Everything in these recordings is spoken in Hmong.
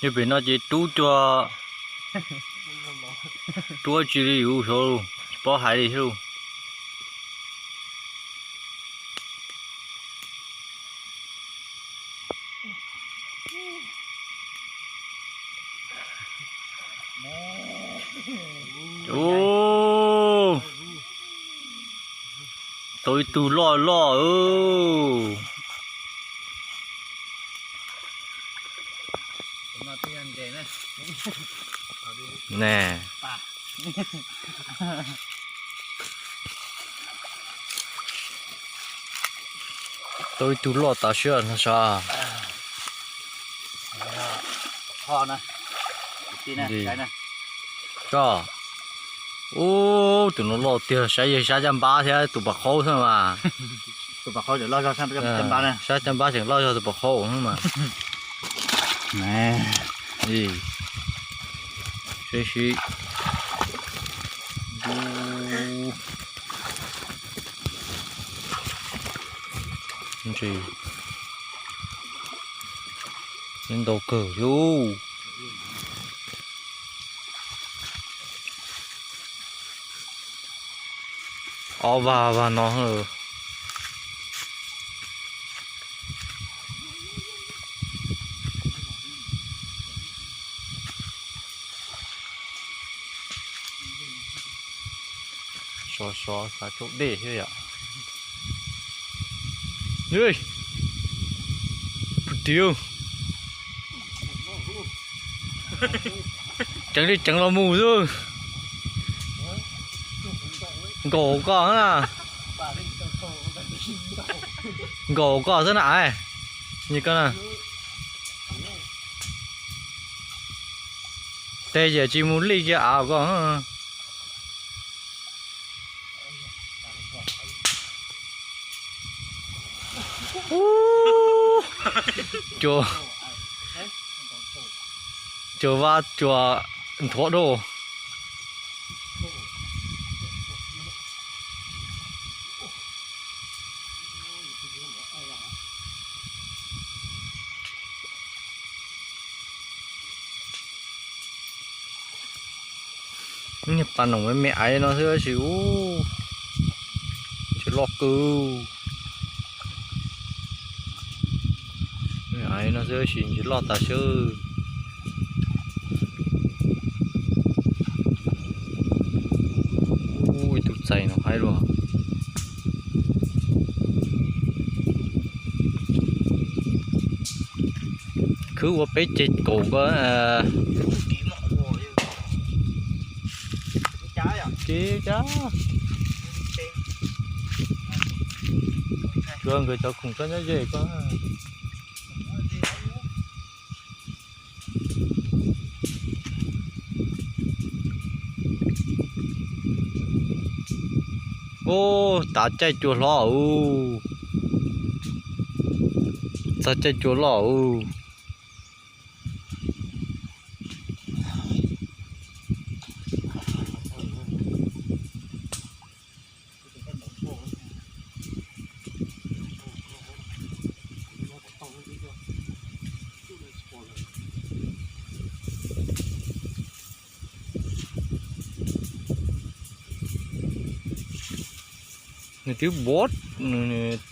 Yog pem no ces rub cua, rub tsis li yus xyov, tsis paub hais li thiab. Tau ib tug loj loj. Ne, tau ib tug loj tas siab no sav. Koj, ub, tus no loj tiag, saib yog sab caj npab thiab tus pam qhaub xwb mas. Sab caj npab tseem loj zog tus pam qhaub xwb mas. Sib sib. Ntau kawg li. Ob vag vag no. Sov sov xav tsau dej thiab yom. Puag tim, ceev li ceev los mus xwb. Nkaum koj na. Nkaum koj xwb na. Koj na, tes yam tsis mus li kiag av koj. Cua, cua vab cua nthuav dua. Niag pas noom me me aiv no xwb tab sis ub, ntses loj kawg. Aiv no xwb tab sis ntses loj tas sawb. Ub, ib tug txais no haib luaj. Khwv ua peb ceg kaum ko. Kev cas, tsuav nkawd cov khoom txhob nyob ze ko. Ub, tav caij cua hlob ub. Txog caij cua loj ub. Nws twb npov, nws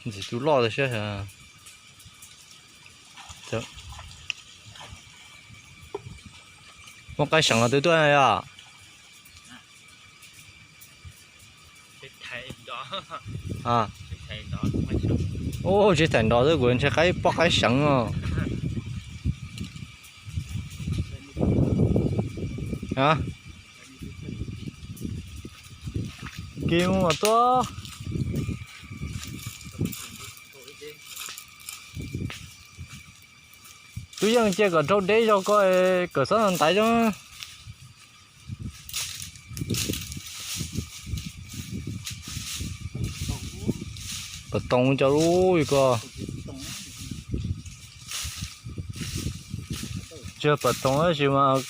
ntxim tus loj tas siab. Muaj qaib seev los twb tuaj yom. Ub, tsis thaim nrov xwb kuv ntshai qaib poj qaib seev os. Kiv mus mas tuaj. Tub Yeej cia kom raug deb zog ko, kom xob ntaiv zoo. Pas toov cov lub ko. Tsis yog pas toov tab sis mas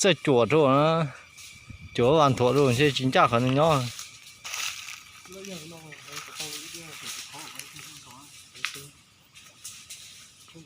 txawj cuam rau na. Cuam vas nthuav rau ntshe tsis ncaj qhov nws nyob. Tsis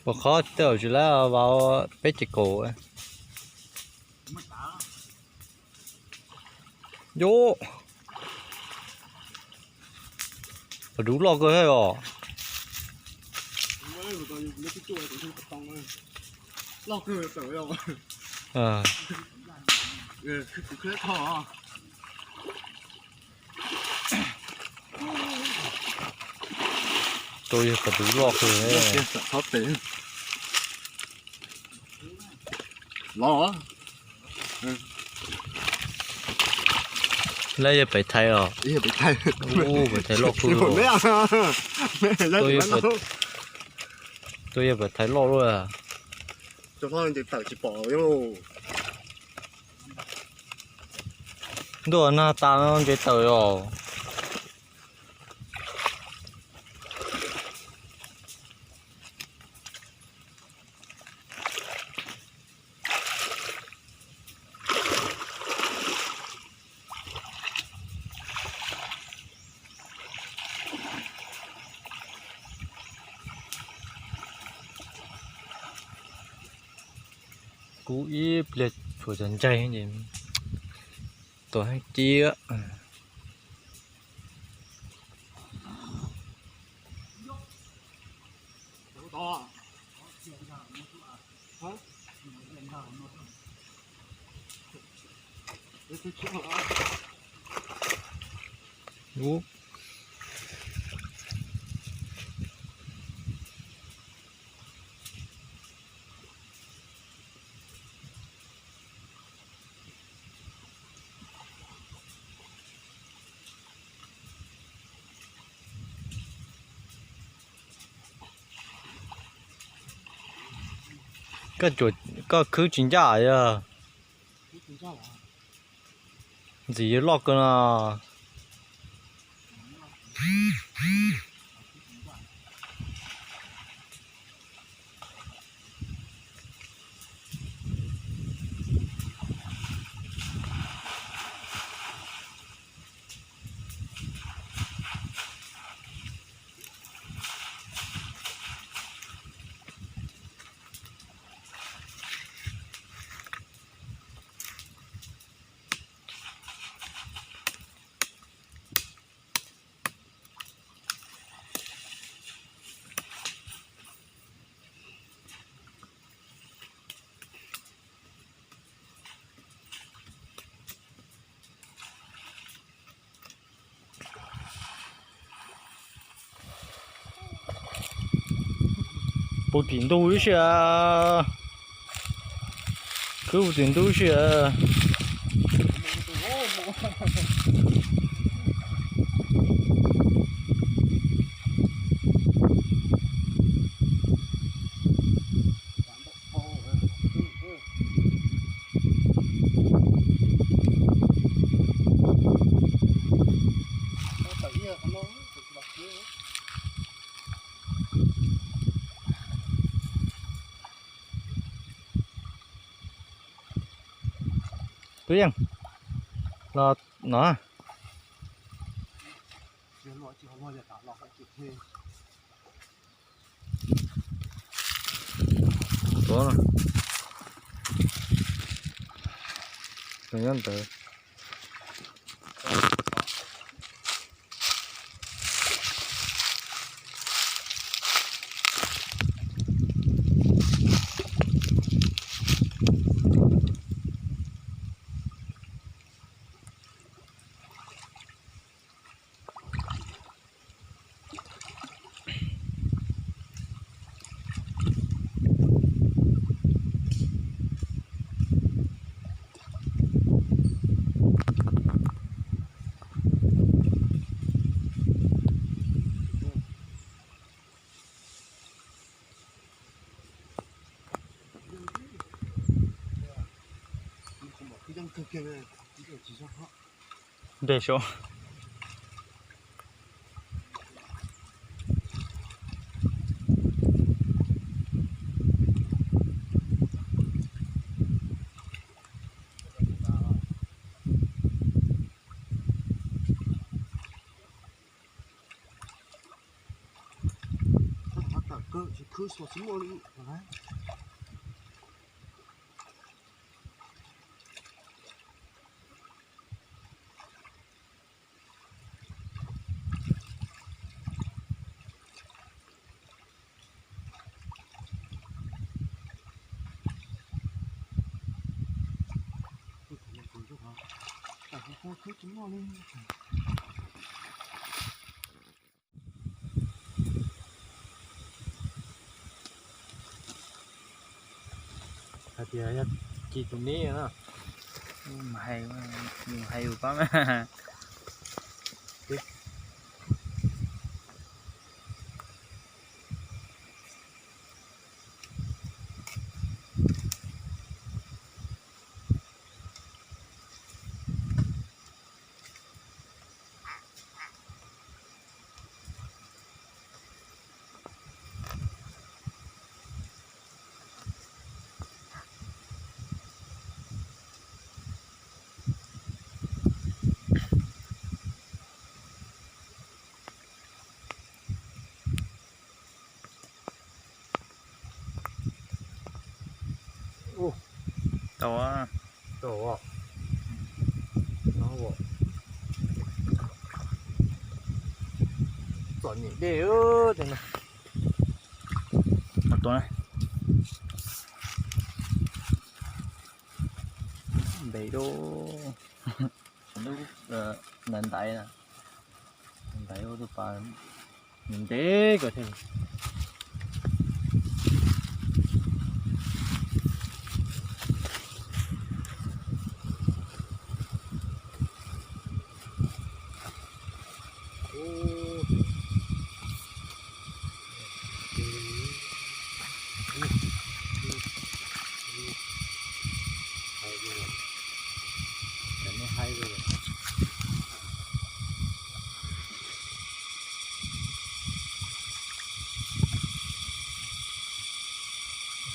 Pom qhov tej zaum tsis laib, vauv peb ces kaum. Yus, qhov dub loj kawg thiab os. Tus yog qhov dub loj kawg. Lawv yog pem thaiv os. Ub, pem thaiv loj kawg. Tus yog pem thaiv loj luaj. Ntuj, nag tas no nce taws os. Kub ib pliag tshuav cov ncaig ces tuag heev tiag. Koj khwb tsis ncaj yog? Ntxim yuav loj kawg no. Puv tim ntug ib si. Khwb puv tim ntug ib si. Tub Yeej, los no. Tuav no. Nyob ntawd. Nte saum. Lub xua tsis muaj li. Hais tias yog kis tus neb na. Hais, hais yus pab mas. Tau, tau, txom nyem dej. Mus tua ntev, ntaiv ntaiv, ntaiv ua tus pas ntev kawg thiab.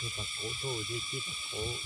Tus pas kauv rau, tus pas kauv.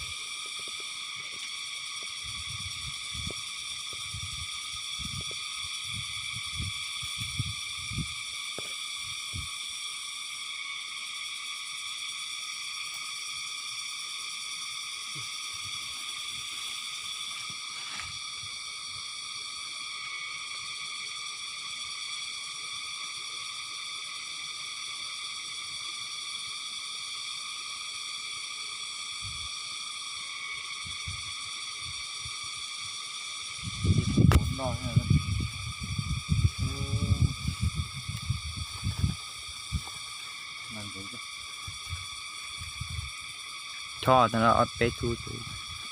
Chob tag no ob peb tug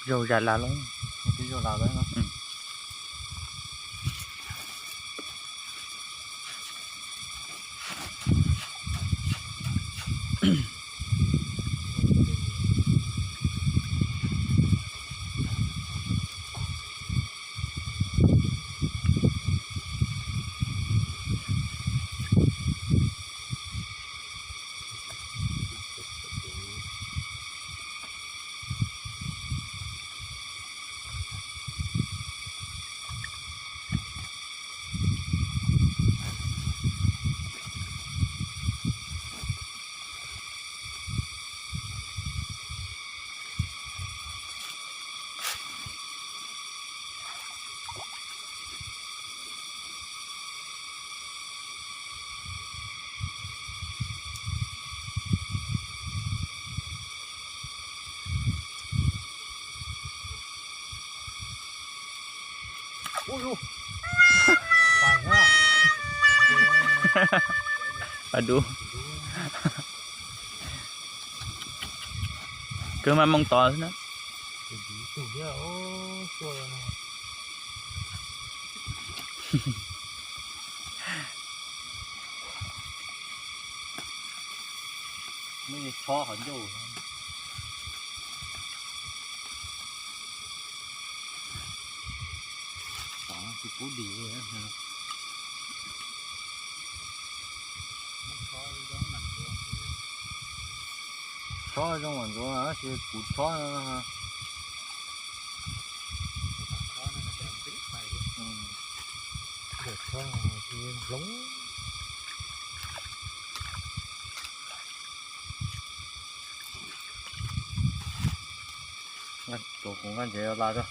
zaug zam las lawm. Pas dub. Kawg mas moos tod xwb na. Muab chob qhov ncauj. Tsis pub dim li. Chob zoo mam ntxuav, tab sis kuv chob no. Chob hloov. Tuav kuv nqaij ntses la rau.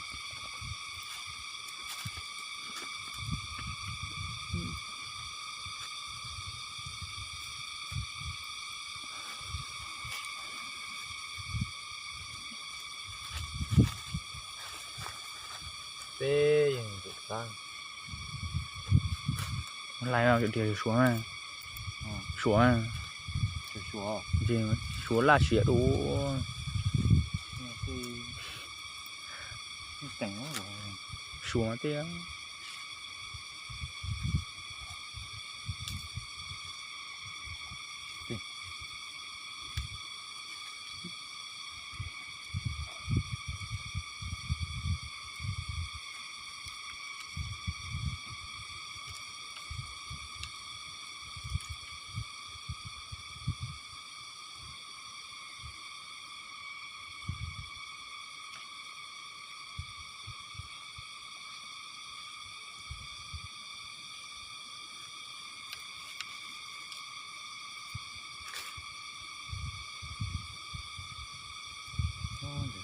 Peb yeej tus qab. Lais no tias suav, suav, suav laj siab dua. Suav tiag.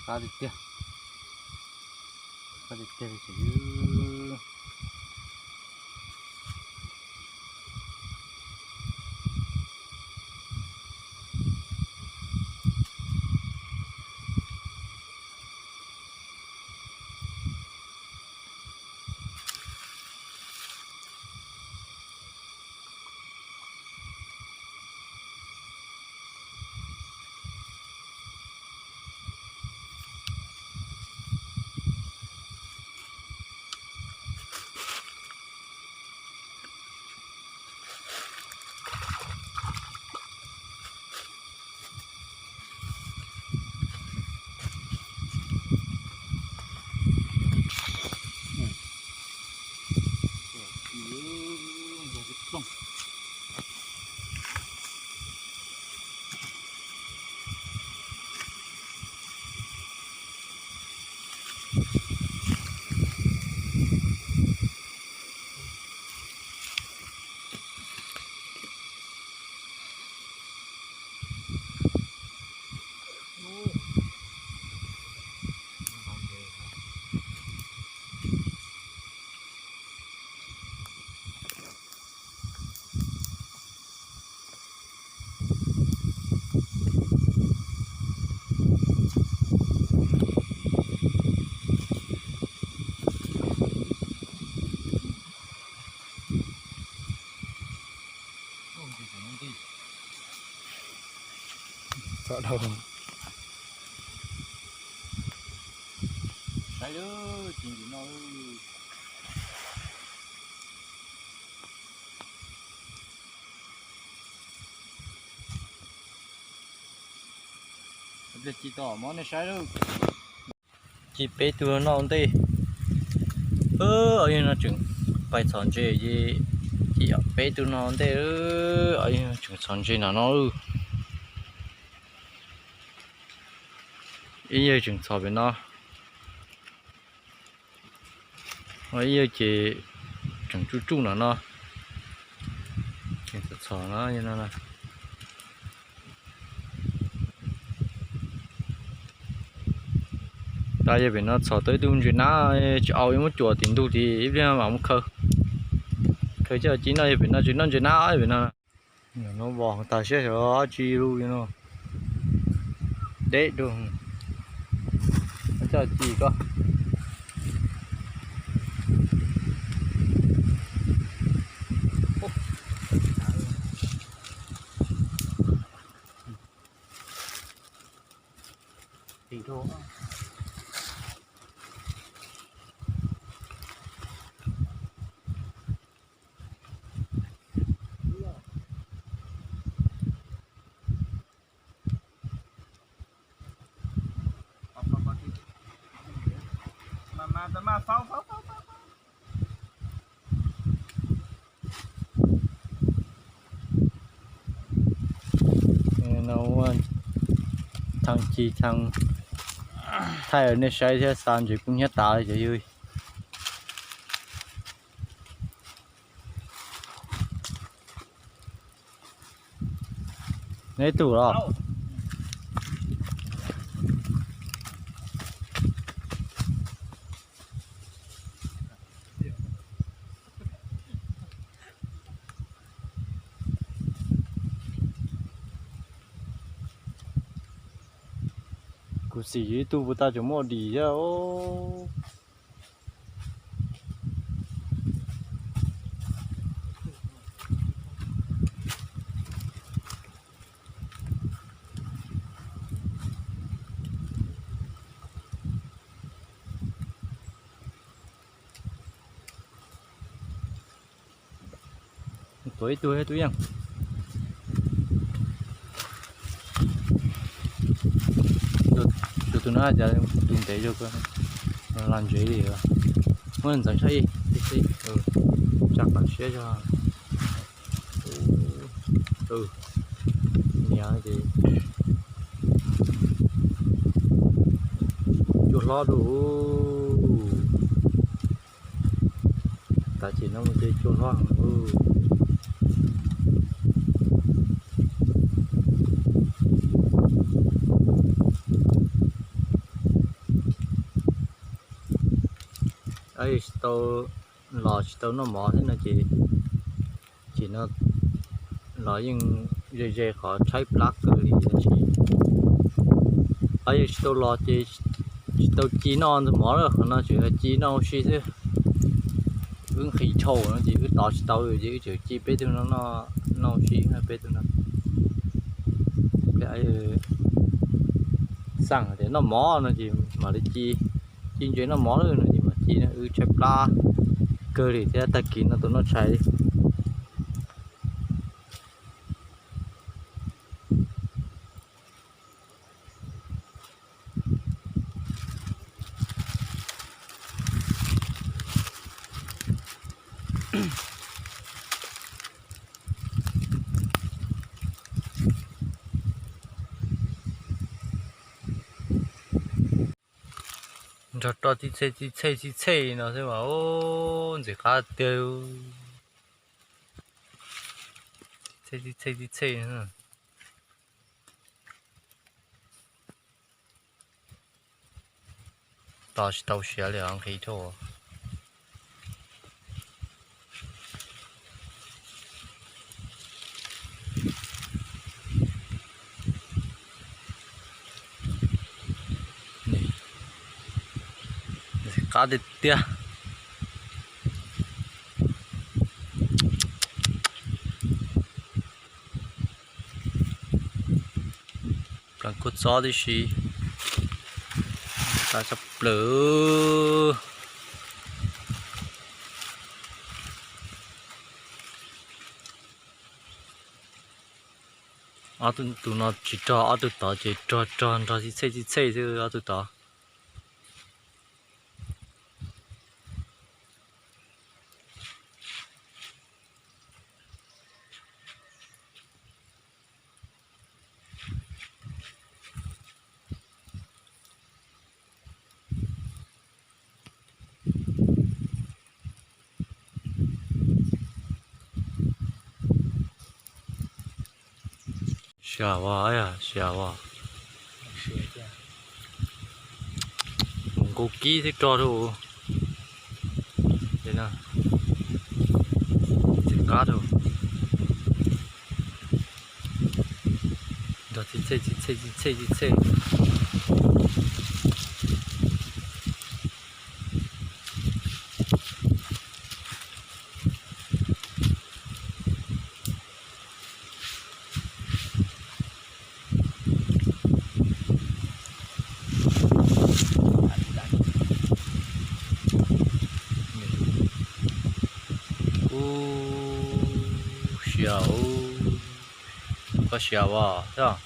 Qab tiag tiag, qab tiag tiag li. Txog dhau. Saib lawm, tsis ntim no. Pliag ci tom mob nej saib lawm. Ci peb tug noj ntej. Ob yawg no tseem pais txhom ntses ces ci peb tug noj ntej. Ob yawg tseem txhom ntses nram no. Ib yawg tseem txhom pem no. Ib yawg ces tseem tsuj tsuj nram no. Txhom no. Tab yawg pem no txhom tau ib tug ntses nab, tsis au, muab cuam tim ntug tid ib pliag mam mus khaws. Khaws coj ci noj, yawg pem no tsis noj ntses nab pem no. No vos tag siab xyov dab tsi lub no. Deb dua. Coj ci koj. No ua thaj ci thaj, thaij nej saib thiab xa ntses kub hnyiab tas li cov yawg. Neb tus los? Xim yus ib tug puas tas tseem muaj dim thiab. Tuav ib tug, ib tug yeej. Tus no cas tus ntev zog, los ntsev li. Muab ntxeev saib ib, tsa qab siab zog. Niam ces cua hlob dua. Tav chim no mus ces cua hlob heev. Tsis tau, los tsis tau noj mov thiab no ces, ces no los yeej ze ze qhov tshaib plab kawg li tab sis, yog tsis tau los ces tsis tau ci noj mov lawm, qhov no tseem ci noj ua si xwb. Wb nqhis dhau no ces wb tov tsis tau ces wb tseem ci peb tug no noj ua si peb tug no. Xaj tias noj mov no ces mam li ci, ci ntses noj mov lawm no ces mam ci, wb tshaib plab kawg li thiab tag kis no tus noj tshais li. Nrog roj txhij txhej txhij txhej txhij txhej no xwb mas ntxim qab tiag. Txhij txhej txhij txhej txhij txhej. Tos tsis tau siav li os, nqhis dhau. Qab tiag tiag. Pleev kua txob tib si, qab tshaj plaws. Ob tug no tsis rog, ob tug tod ces rog rog nrog txhij txhej txhij txhej xwb ob tug tod. Siav as, siav as. Mus nkaus kib thiab rog rau. Txhij qab rau. Nrog txhij txhej txhij txhej txhij txhej txhij txhej. Ub, siav, koj siav as thiab.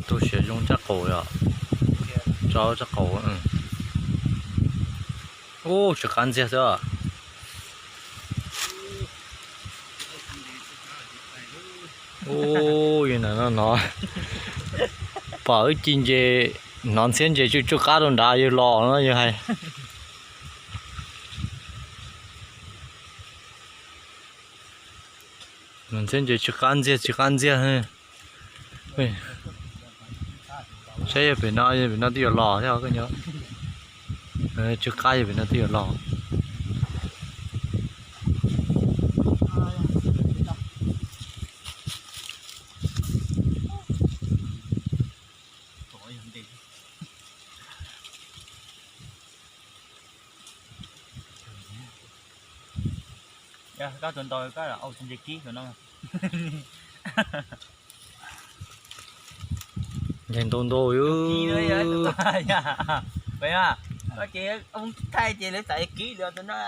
Tug siav zoo rab qaum yom. Rab, rab qaum. Ub, tsw qab ntxiag xwb. Ub, yog no no, pom wb ci ntses, hnov ntxhiab ntses tsw tsw qab rau nrad yawg los no yawg hais. Hnov ntxhiab ntses tsw qab ntxiag tsw qab ntxiag. Saib yog pem no, yog pem no twb yuav los thiab os koj nyob. Tsw qab yog pem no twb yuav los. Koj tus ntau koj los ua tus ntses kib no. Ntses ntau ntau. Koj ces thaij ces lawv xav kib lawm no.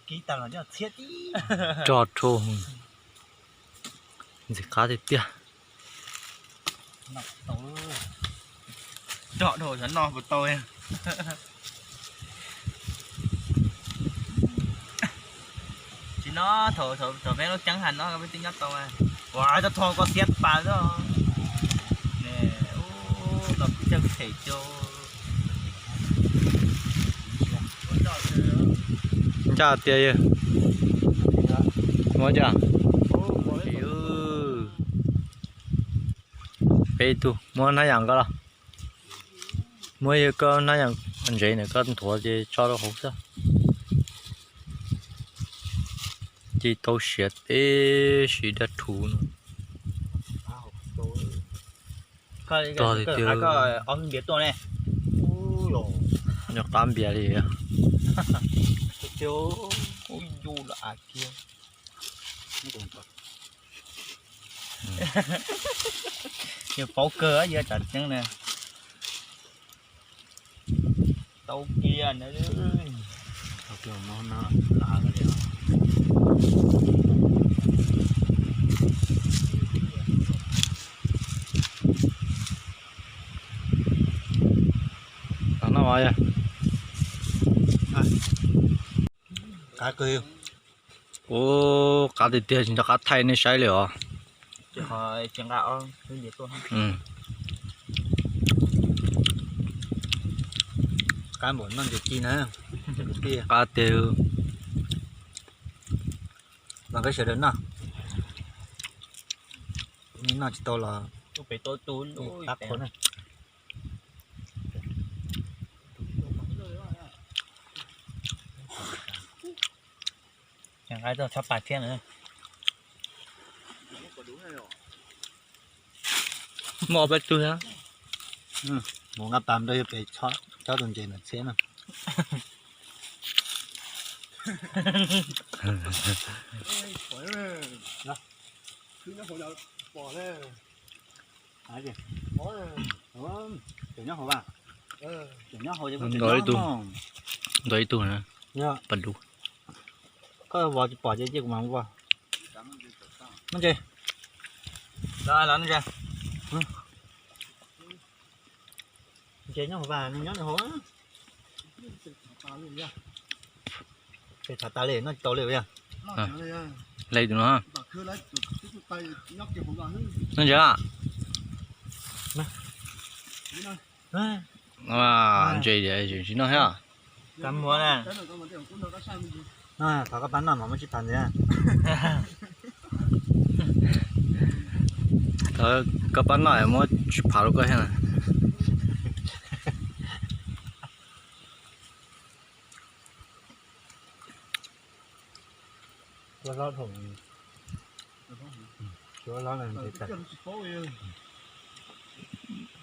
Kib tag los txhiab tib. Rog rau. Ntxim qab tiag tiag. Rog dhau xyov noj puas tau. Tsis no, thaum peb lub ceeb hais no peb twb nyob tau. Ua tau tho koj xiab pas xwb. Los kuj caj them cau. Ncaj tiag. Muab ncaj. Peb tug muab hnab yam koj los. Muab yog koj hnab yam ntsev na koj nthuav ces tso rau hauv xwb. Ces tau siav teb siv dag rhuv no. Tog tiag tiag. Nyob qab npias li. Yog paub kawg yog tsam ceeb na. Tau kiag na. Ua qab tiag tiag tsis nco qab thaij nej saib li os. Qab npaum noj ntses ci na. Qab tiag. Los peb sawv daws noj. Noj tsis tau los qab qhua na. Txhob pas thiab na. Muaj ob peb tug thiab. Mus nqa pas rau yog pem chob tus ntses ntawm txhiab na. Ntau ib tug, pas dub. Koj vov tsis pom ces cia kuv mam vov. Noj ntses. Ntses nyob hauv vas, nws nyob nws hauv. Ces thav tas li, noj tsis tau li yog. Hle tus no. Noj ntses. Ntses tsis noj thiab. Thov koj pab noj mas muab tsib phav ntxiv. Thov koj pab noj muab tsib phav rau koj thiab.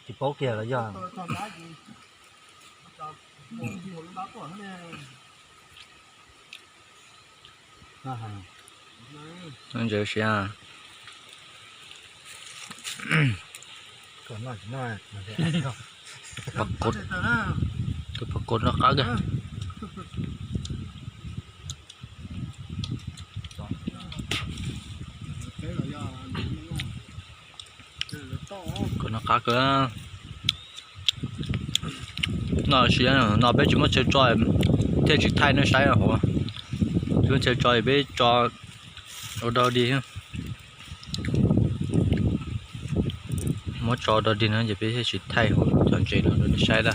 Tsis paub kiag los yog. Ntses siav. Tus phaj kos no qab kawg. Kos no qab kawg. Noj siav no peb tsis muab chaw tso thiaj tsis thaij nej saib hauv. Tsis muab chaw tso peb tso ua dog dig. Muab tso dog dig no ces peb thiaj tsis thaij hauv cov ntses no rau nej saib lawm.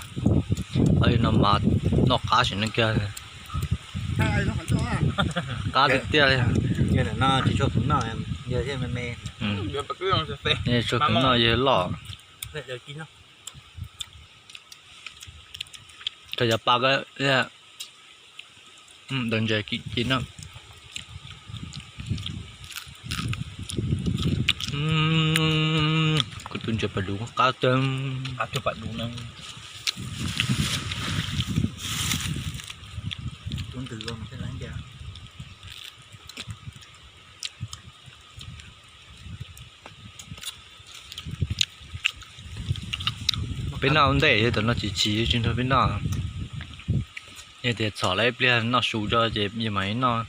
Li no mas noj qab sim neej kiag. Qab tiag tiag li. Tsis tshua khwv noj, yog thiaj me me. Tshua khwv noj yog loj. Rau cov pa ko, daws ntses ci no. Kuv tus ntses pas duv qab tag. Qab tug pas duv na. Tus ntws los thiaj lab ncas. Peb noj ua ntej, yog tam no tsis tsis tsis nrog peb noj. Yog tias txhom lawm ib pliag noj su tso ces yus mam li noj.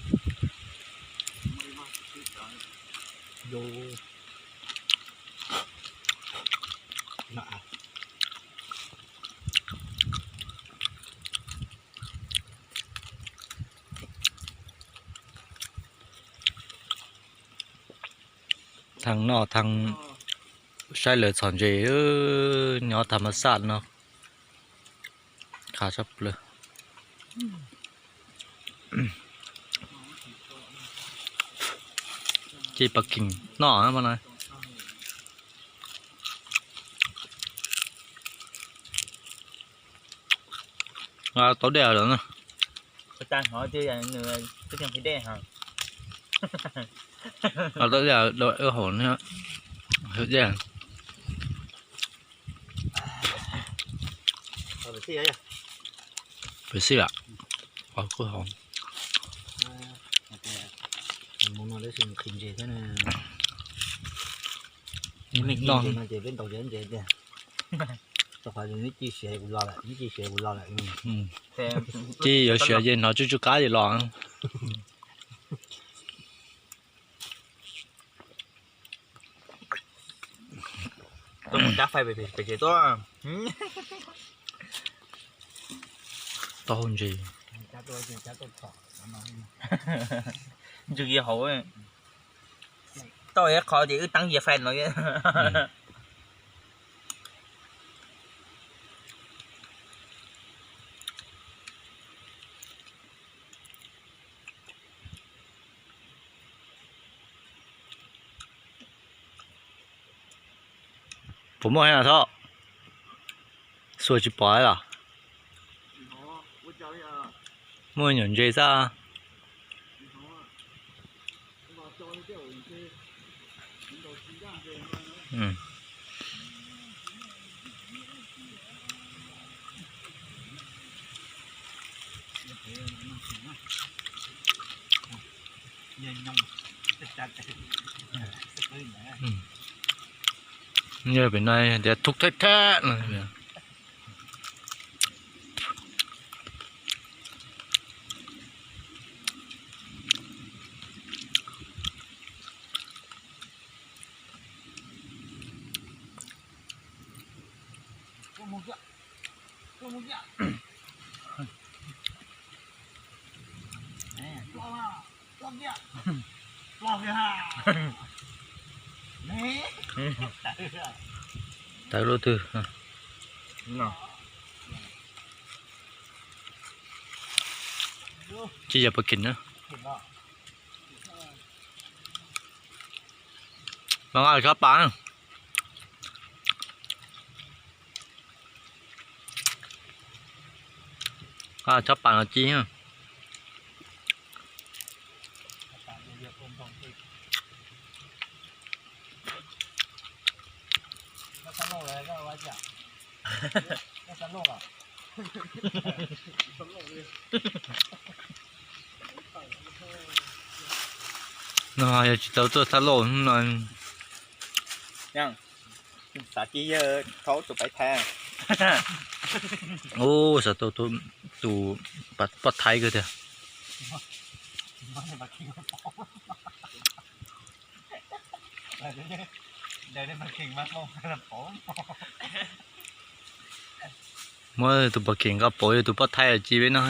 Thaj no thaj saib lawv txhom ntses, nyob tham mas xaj no, qab tshaj plaws. Ces pab kheem noj no. Tau dej lawm na. Tau dej, dej. Peb xij lam, kuj hov. Noj ces peb ntaus ntses tiag. Rau qhov neb ci siav kuv lo lawm, neb ci siav kuv lo lawm. Ci yuav siav ces hnov tsw tsw qab ces los. Tuaj mus cab fais pem tsev tuaj. Tau ntses. Ntsws hauv, tau ib qho ces wb teeb yias fais no. Puas muaj thiab Thoj? Xuas tsis pom los? Muaj nyuam ntses xwb. Yog pem no tias thuk thaj thaj no. Tawv lub twg. Tsis yog pab kheem na. Mas nqa tsob pas, tsob pas no ci. No yog tsis tau tuaj thaj lauj no. Xav tau tus poj thaib kawg tiag. Muab tus poj kheem nqa pauv yog tus poj thaib ci peb no.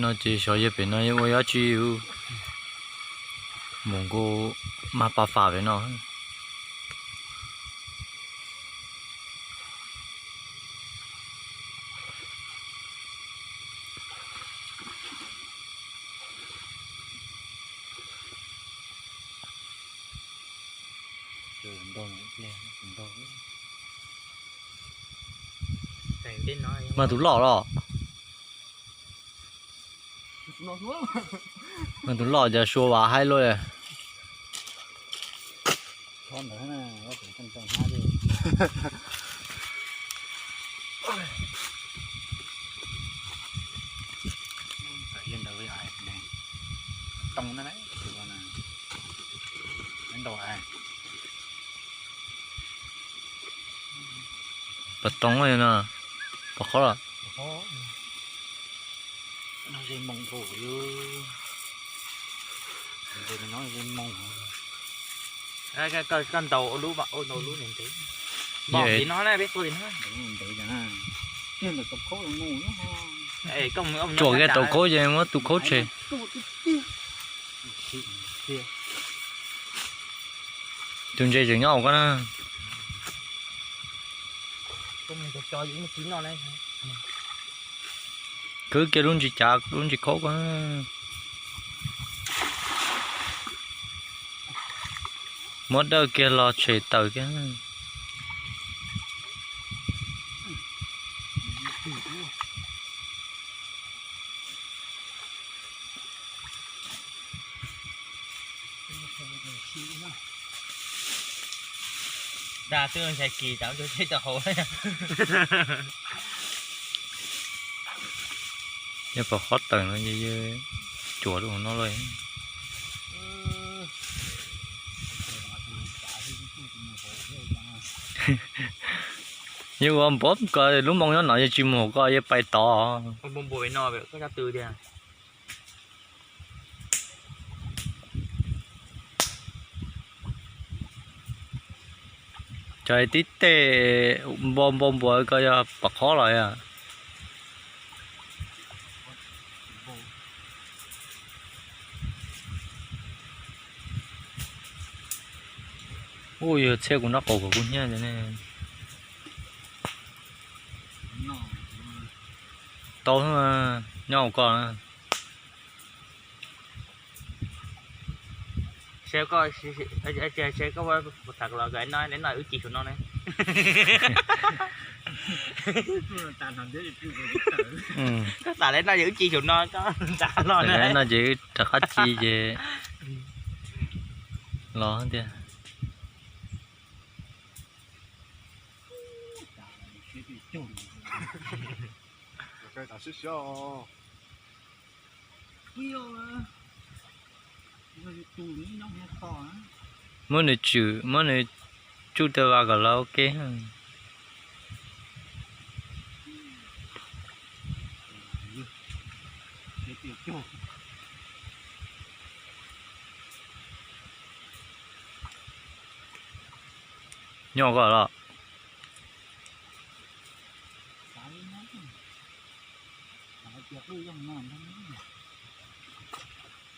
No ces xyov yog pem no yuav ua dab tsi, mus nkaus mas pas fam pem no. Mas tus loj los? Mas tus loj cas sua vas haib luaj li. Pas toov no, pas qhob los? Koj ntaus lub, ntaus lub ntev ntev. Pom li no na, peb tua li no. Tsuam kiag tau khaub ces muab tus khaub tshem. Tus ntses tseem nyob hauv koj na. Kwv kiag lub ntsis cav lub ntsis khaub koj. Muab dawj kiag los tshem tawm kiag. Dag twb ntshai kis tas tau hauv. Yog pom qhob tawm no ces cuam rau hauv no lawm. Yog ua npov ko lub moo nyob no yog tsis mus hauv ko yog pais tod. Cov tib tej npau npau npua ko yog pom qhob los yog. Ua yog txhiab kuv nraub qaum kom kuv hnyiab ne. Tau nyob hauv ko. Seb koj, seb koj tham los, no wb ci saum no ne. Koj tham li no ces wb ci saum no, koj tham los no ces wb rov qab ci ces los tiag. Muab nws tswm, muab nws tsuj tej vas kom lawv ua ke. Nyob koj los?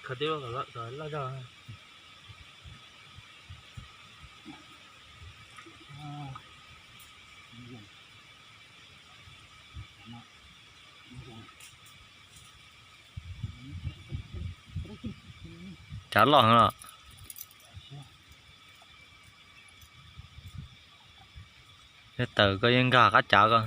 Khaws tib loj zog. Cav loj heev los? Yog tawm koj yeej nkag qab cav koj.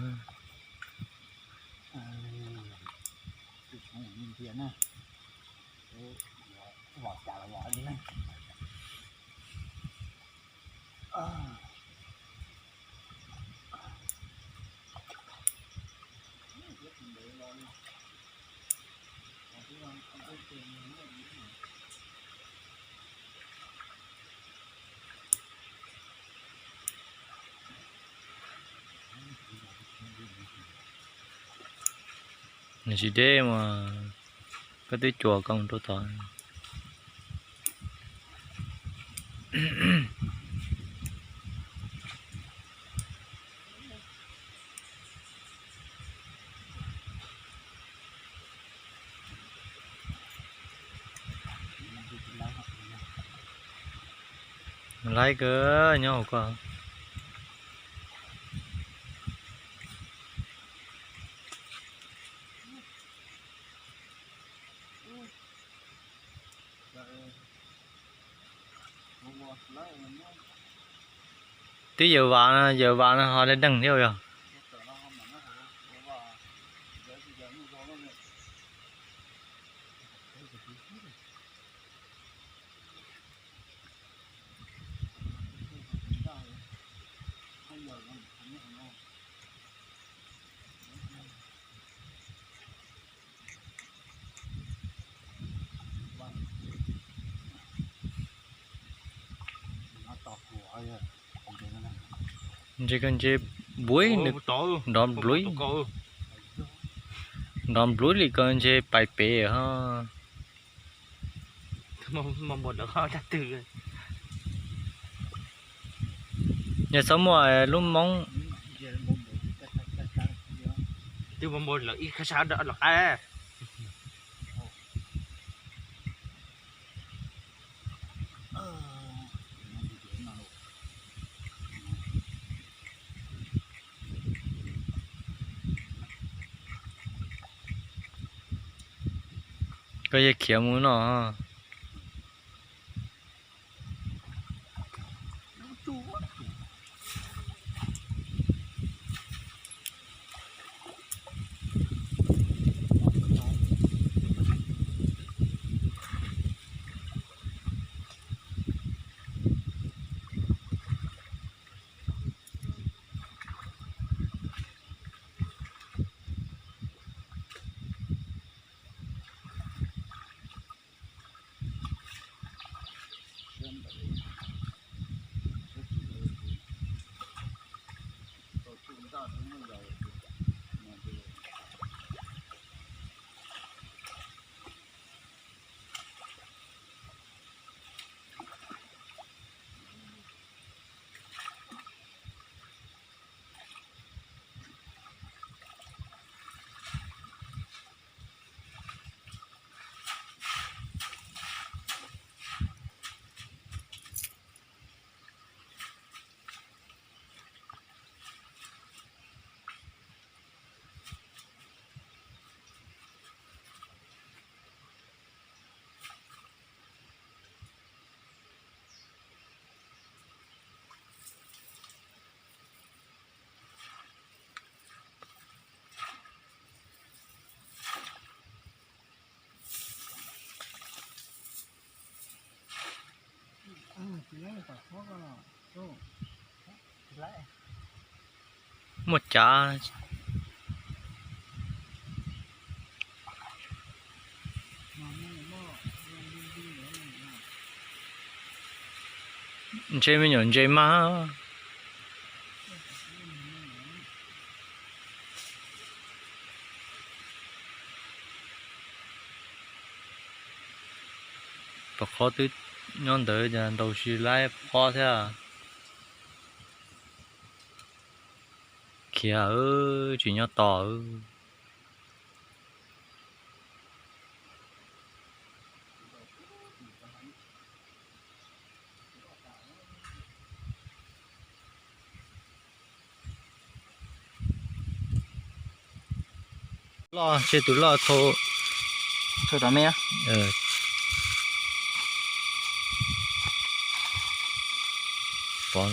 Nws tsis deb mas koj twb cuam koj mus rau tod. Laib kawg nyob hauv ko. Twb yawm vas, yawm vas no ho daj deeg thiab yog. Ntse ko ntse npuv, nrov npluv, nrov npluv li ko ntse pais pem ho. Yog txhob muaj lub moob. Koj yeej khiav mus no. Muaj cav. Ntse me nyuam ntse mas. Pov khob twb nyob ntawd ces ntaus si laib pov khob thiab. Khiav, tsis nyob tos. Loj, tseg tus loj thau. Thau cov me. Pov,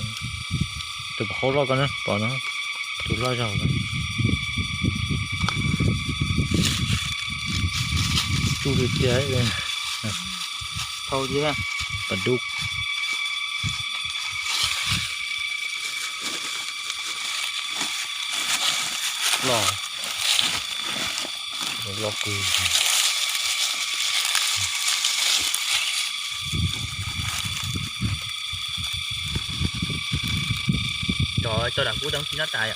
tus pov khob loj ko na, pov no, tus loj zog. Tsuj li tiag. Thau tiag. Pas dub. Loj, loj kawg. Cov cov dam kub tau tsis nyob tas.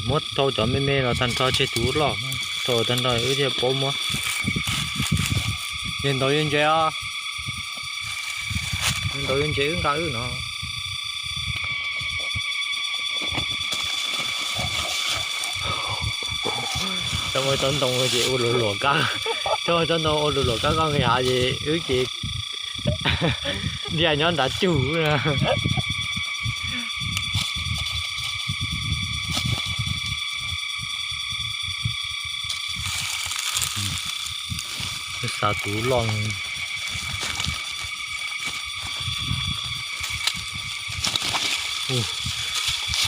Muab thau cov me me los tag nrho tseg tus loj, thau tag nrho wb thiaj paub muab. Yog ntaus yuav ntse os. Yog ntaus yuav ntse wb nqa wb no. Cov ua cov ntoo ces ua luam luam kab, cov ua cov ntoo ua luam luam kab koj nqis hav ces wb ces ntiaj nyob nrad cug. Xav tus loj.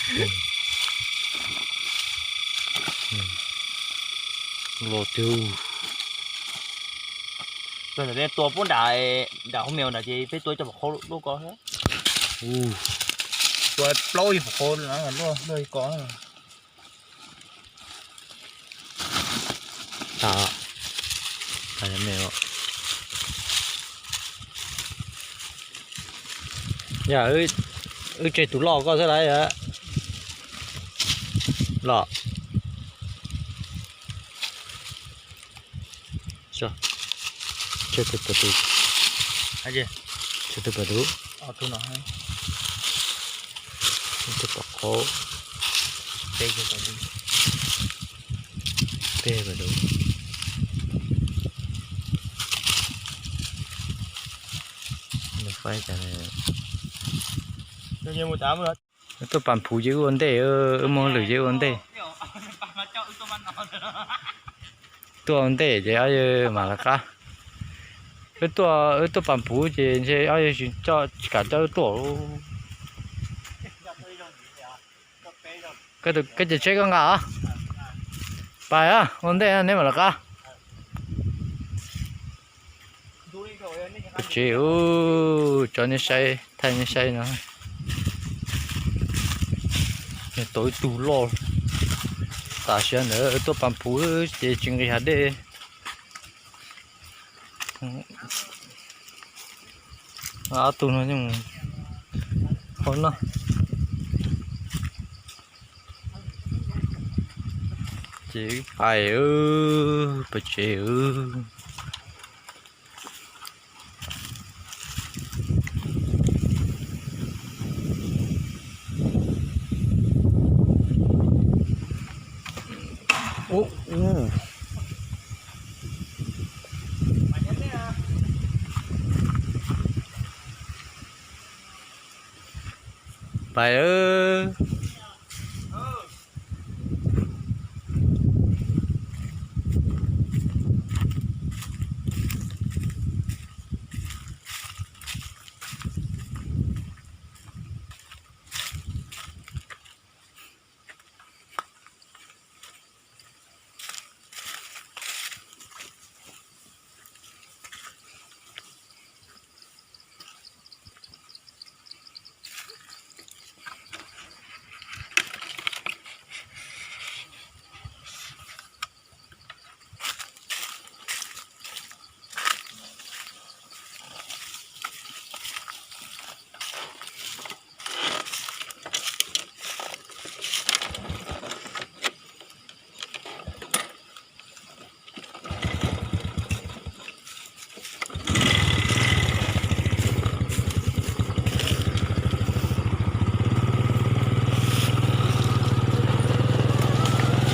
Los twg. Tua pub nram, nram hauv meo nram ces peb tua cov pom qhov luaj ko. Tua plaub yog pom qhov luaj ko. Yog wb tseg tus loj koj xwb lawm. Los, tseg tus pem tus, tseg tus pem tus, tus pom qhov, peb pem tus. Tuaj pas phuv ces wb ua ntej, wb muaj hauj lwm ces wb ua ntej. Tuaj ua ntej ces ob yawg mam lawv qab. Wb tuaj, wb tuaj pas phuv ces ntshe ob yawg tsis kam coj wb tuaj. Koj ces tsheb koj nqa os. Pais ua ntej neb mam lawv qab. Pem tsev, tso nej saib, thaij nej saib no. Nws tau ib tug loj. Tam sim ntawd tuaj pas phuv ces tsis nqis hav dej. Ob tug no yeej qhov no. Ces hais pem tsev. Pais.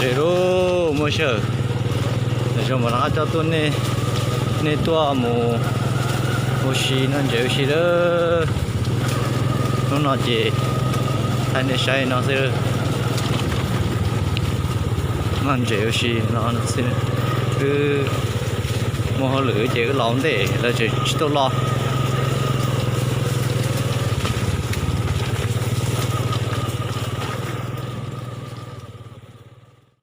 Ces lub muaj sij hawm, zoo mam rov qab coj tuaj, nej tuaj mus ua si noj ntses ua si lawm. Hnub no ces thaij nej saib no xwb, noj ntses ua si no xwb. Wb muaj hauj lwm ces wb los ntej lawv tseem tsis tuaj los.